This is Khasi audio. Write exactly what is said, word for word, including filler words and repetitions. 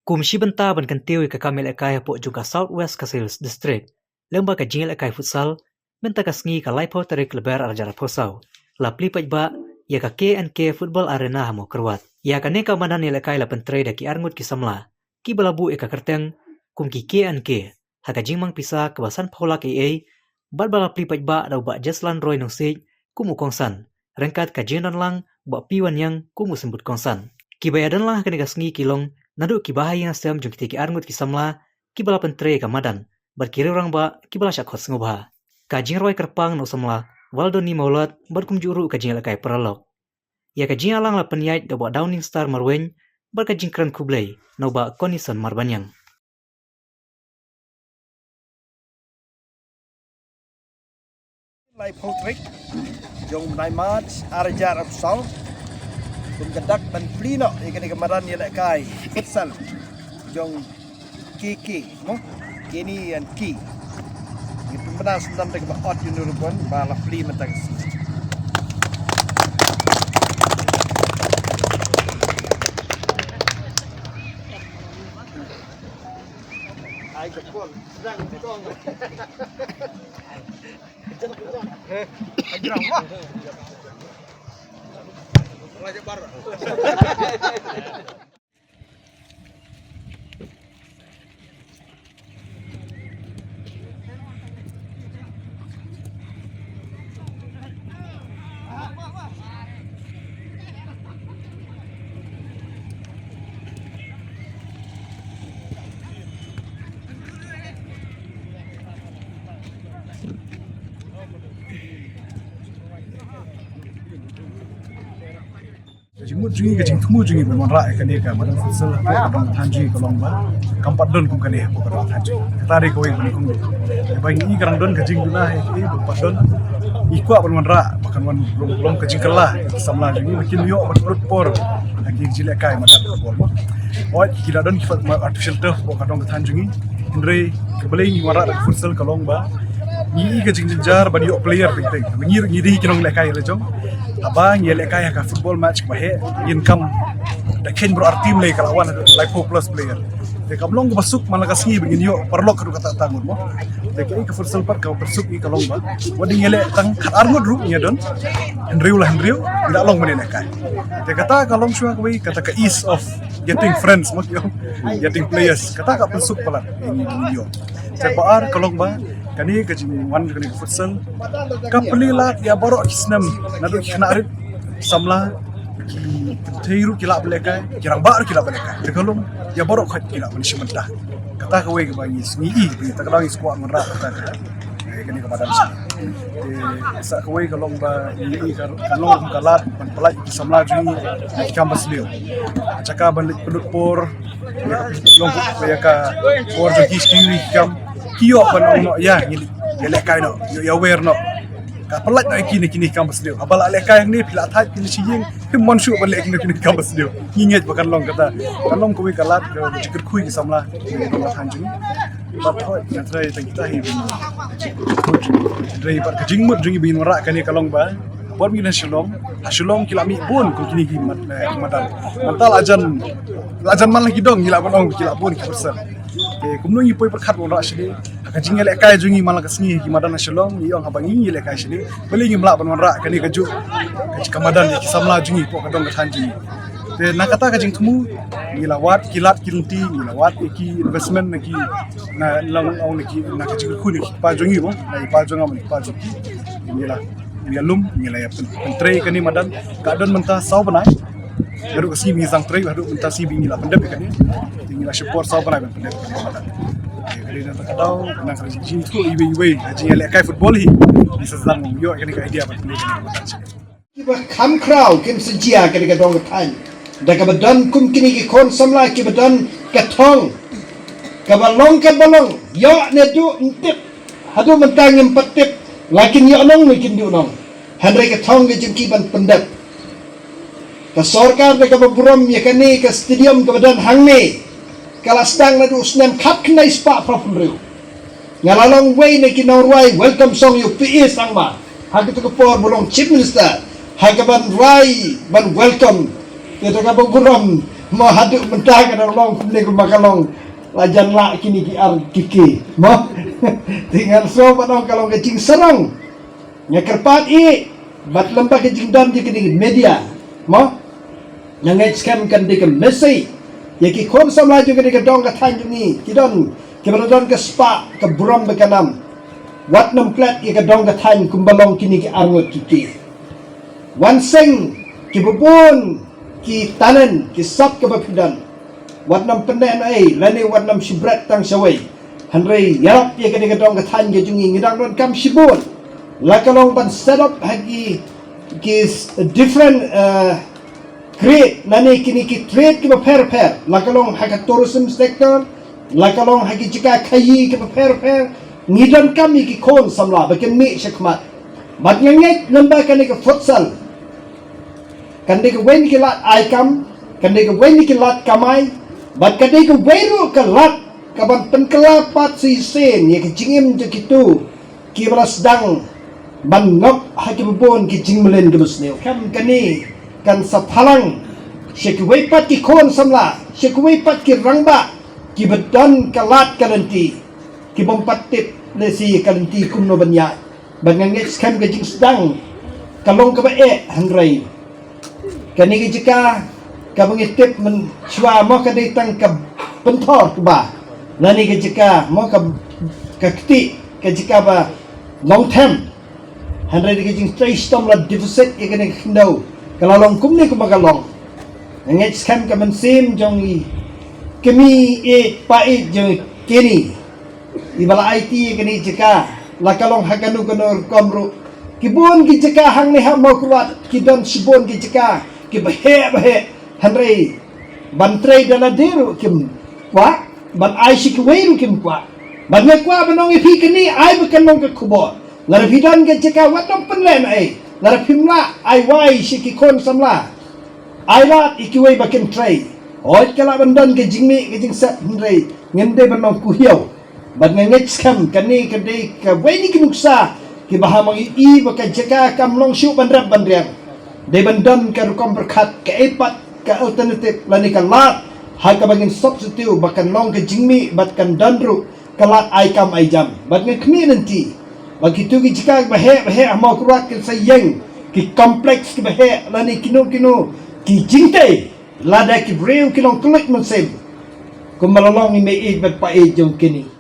Kum shi bynta ban kyntiew ïa ka kam ïalehkai hapoh jong ka South West Khasi Hills District, lyngba ka jingïalehkai futsal, mynta ka sngi ka laiphew tarik Lber arhajar arphew saw, la plie paidbah ïa ka K N K Football Arena ha Mawkyrwat. Ïa kane ka madan ïalehkai la pyntrei da ki arngut ki samla kiba la buh ïa ka kyrteng kum ki K N K ha ka jingmang pisa kaba sanphew lak eiei, bad ba la plie paidbah da u Bah Jeslan Roy Nongsiej kum u kongsan, ryngkat ka jingdon lang u Bah P. Wanniang kum u symbud kongsan. Kiba ïadon lang ha kane ka sngi ki long naduh kiba ha ïing ha sem jong kita ki arngut ki samla kiba la pyntrei ïa ka madan, bad ki riew rangbah kiba la shah khot sngewbha. Ka jingrwai kyrpang na u samla Waldoni Mawlot bad kumjuh ruh ka jingïalehkai paralok. Ïa ka jingïalang la pynïaid da u Bah Downing Star Marwein bad ka jingkren khublei na u Bah Conison Marbaniang. Laiphew tarik jong u bnai March arhajar arphew saw, kum ka dak ban plie noh ïa kane ka madan ïalehkai futsal jong K K, mo? Kenny and Key. Ngi pynbna syndon da kaba ot ïa u Nurubon ba la plie mynta ka sngi. Ai ka pon, sedang di kong. Kejar, kejar. Kejar, mo. Raja Bar. Ka jingmut jong ngi, ka jingthmu jong ngi ban wanrah ïa kane ka madan futsal hapoh ka dong ka thaiñ jong ngi ka long ba kam pat don kum kane hapoh ka dong ka thaiñ jong ngi. Kata dei kawei ka nyngkong. Ba ngi i ka dang don ka jingduna ha ki ba pat don. Ngi kwah ban wanrah ba kan wan long, long ka jingkylla ki samla jong ngi ba kin ïoh ban pynlut por ha ki jingïalehkai madan football. Hooid, ki la don ki artificial turf hapoh ka dong ka thaiñ jong ngi. Hynrei ka Blei ngi wanrah da ka futsal ka long ba ngi i ka jingjynjar ban ïoh player teng teng. Ngi, ngi dei ki nonglehkai la jong. Haba ngi lehkai ha ka football match kaba heh, ngin kam da kheiñ baroh ar team lei ka la wan laiphew plus player. Te kam long kaba suk man la ka sngi ba ngin ïoh paralok haduh katta katta ngut mo. Te kaei ka futsal pat kaba pynsuk ïa ngi ka long ba wat dei ngi leh tang khatar ngut ruh ngi don. Hynriew la hynriew ngi la long ban lehkai. Te kata ka long shuwa kawei kata ka ease of getting friends mo, ki ong, getting players. Kata ka pynsuk palat ïa ngi, ïa ngi ïoh. Te ba ar ka long ba kane ka jingwan kane ka futsal ka pynlait ïa baroh ki snem, naduh ki khynnah rit samla, ki kynthei ruh ki lah ban lehkai, ki rangbah ruh ki lah ban lehkai. Te ka long ïa baroh khoit ki lah ban shim bynta. Kata kawei kaba ngi sngew i, kata ka dang ngi skwah wanrah kata ka, eh, kane ka madan. Te sa kawei ka long ba ngi i ka, ka long ka lad ban pynlait ki samla jong ngi na ki kam ba sniew. Jaka ban leit pynlut por ïa ka, long ïa ka por jong ki sniew ki kam, ki ïoh ban ong noh ïa ngi, ïa lehkai noh, ïoh ïa wer noh. Ka pynlait noh ïa ki na kine ki kam ba sniew. Haba la lehkai hangne phi la thait phi la shu ïeng, phim mon shuh ban leh kine kine ki kam ba sniew. Ngi ngeit ba kan long kata, kan long kawei ka lad ka jingkyrkhu ïa ki samla jong ngi. Bad hooid, nga tharai tang kita hi ba ngi, hynrei bad ka jingmut jong ngi ba ngin wanrah kane ka long ba bad ngi na Shillong, ha Shillong ki la mih bun kum kine ki mat, eh, madan. Mynta la jan, la jan man la ki dong, ngi la ban ong ki la bun ki percent. Te kumno ngi poi pyrkhat wanrah shane ha ka jingïalehkai jong ngi man la ka sngi ha ki madan ha Shillong, ngi ong haba ngi ïalehkai shane balei ngim lah ban wanrah kane kajuh ka madan ïa ki samla jong ngi hapoh ka dong ka thaiñ jong ngi. Te na kata ka jingthmu ngi la wad ki lad ki lynti, ngi la wad ïa ki investment na ki, na long ong na ki, na ka jingkyrkhu na ki kpa jong ngi mo, na ki kpa jong nga mo, na ki kpa jong ki. Ngi la, ngi la lum, ngi la ïa pyn-, pyntrei kane madan. Ka don mynta saw bnai. Haduh ka sngi ba ngi sdang trei, haduh mynta sngi ba ngi la pyndep ïa kane. Te ngi la shim por saw bnai ban pyndep ïa kane madan. Te ka dei na kata ka daw, na ka jingthoh iwei iwei ha jingïalehkai football hi. Ngi sa sdang ïoh ïa kane ka idea ban pyndep ïa kane madan. Kiba kham khraw kin sa jia kane ka dong ka thaiñ. Da kaba don kum kine ki khun samla kiba don ka thong kaba long kaba long, ïoh ne duh ym tip. Haduh mynta ngim pat tip la kin ïoh nong ne kin duh nong. Hynrei ka thong ka jong ki ban pyndep. Ka sorkar da kaba burom ïa kane ka stadium kaba don hangne ka la sdang naduh u snem khatkhyndai spah phra phew hynriew. Nga la long wei na ki nongrwai welcome song ïa u P A Sangma ha kata ka por ba u long Chief Minister, ha kaban rwai ban welcome. Kata kaba burom Mo haduh mynta ka dang long kumne kumba ka long. La jan lah kine ki ar ki ki. Mo. Te ngan sngew ba dang ka long ka jingsarong. Nga kyrpad i bad lem bad ka jingdon jong kine ki media. Mo. Nga ngeit skhem kan dei ka message ïa ki khun samla jong kane ka dong ka thaiñ jong ngi, ki don, kiba la don ka spah, ka burom bad ka nam. Wat nym klet ïa ka dong ka thaiñ kumba long kine ki arngut ki ki. Wan seng kiba bun ki talent, ki sap kiba phi don. Wat nym pynneh na ei lane wat nym shibret tang shawei. Hynrei ïarap ïa kane ka dong ka thaiñ ka jong ngi, ngi dang donkam shibun. La ka long ban set up ha ki, ki s- different, uh, create lane kine ki trade kiba pher pher. La ka long ha ka tourism sector, la ka long ha ki jaka khaïi kiba pher pher. Ngi donkam ïa ki khun samla ba kin mih shakhmat. Bad nga ngeit lem bad kane ka futsal, kan dei kawei na ki lad ai kam, kan dei kawei na ki lad kamai, bad kan dei kawei ruh ka lad kaban pynkylla pat shisien ïa ka jingim jong kito kiba la sdang ban ngop ha kiba bun ki jingmlien kiba sniew. Kam kane kan sa phalang sha kiwei pat ki khun samla, sha kiwei pat ki rangbah kiba don ka lad ka lynti, kibym pat tip lehse ka lynti kumno ban ïaid. Bad nga ngeit skhem ka jingsdang ka long kaba eh, hynrei kane ka jaka kaba ngi tip mynshuwa mo ka dei tang ka pynthor kaba, lane ka jaka mo ka, ka kti, ka jaka ba long them. Hynrei da ka jingtrei shitom la deficit ïa kane ka khyndew, ka la long kumne kumba ka long. Nga ngeit skhem ka mynsiem jong i kmie i pa i jong kine iba la aiti ïa kane ka jaka, la ka long ha kano kano rukom ruh. Ki bun ki jaka hangne ha Mawkyrwat ki don shibun ki jaka kiba heh ba heh, hynrei ban trei da lade ruh kim kwah, ban ai sha kiwei ruh kim kwah. Bad nga kwah ban ong ïa phi kane, ai ba kan long ka khubor. Lada phi don ka jaka wat nym pynlehnoh ei. Lada phim lah, ai wai sha ki khun samla. Ai lad ïa kiwei ba kin trei. Hooid ka lah ban don ka jingmih ka jingsep, hynrei ngim dei ban long kuhiew. Bad nga ngeit skhem kane ka dei kawei na ki nuksa kiba ha ma ngi i ba ka jaka kam long shuh ban rep ban riang. Dei ban don ka rukom pyrkhat kaei pat ka alternative lane ka lad ha kaba ngin substitute ba kan long ka jingmih bad kan don ruh ka lad ai kam ai jam. Bad nga khmih lynti ba kito ki jaka ba heh ba heh ha Mawkyrwat kin sa ïeng ki complex kiba heh lane kino kino ki jingtei, lada ki briew ki long kylluid mynsiem kumba la long i mei ïeit bad pa ïeit jong kine.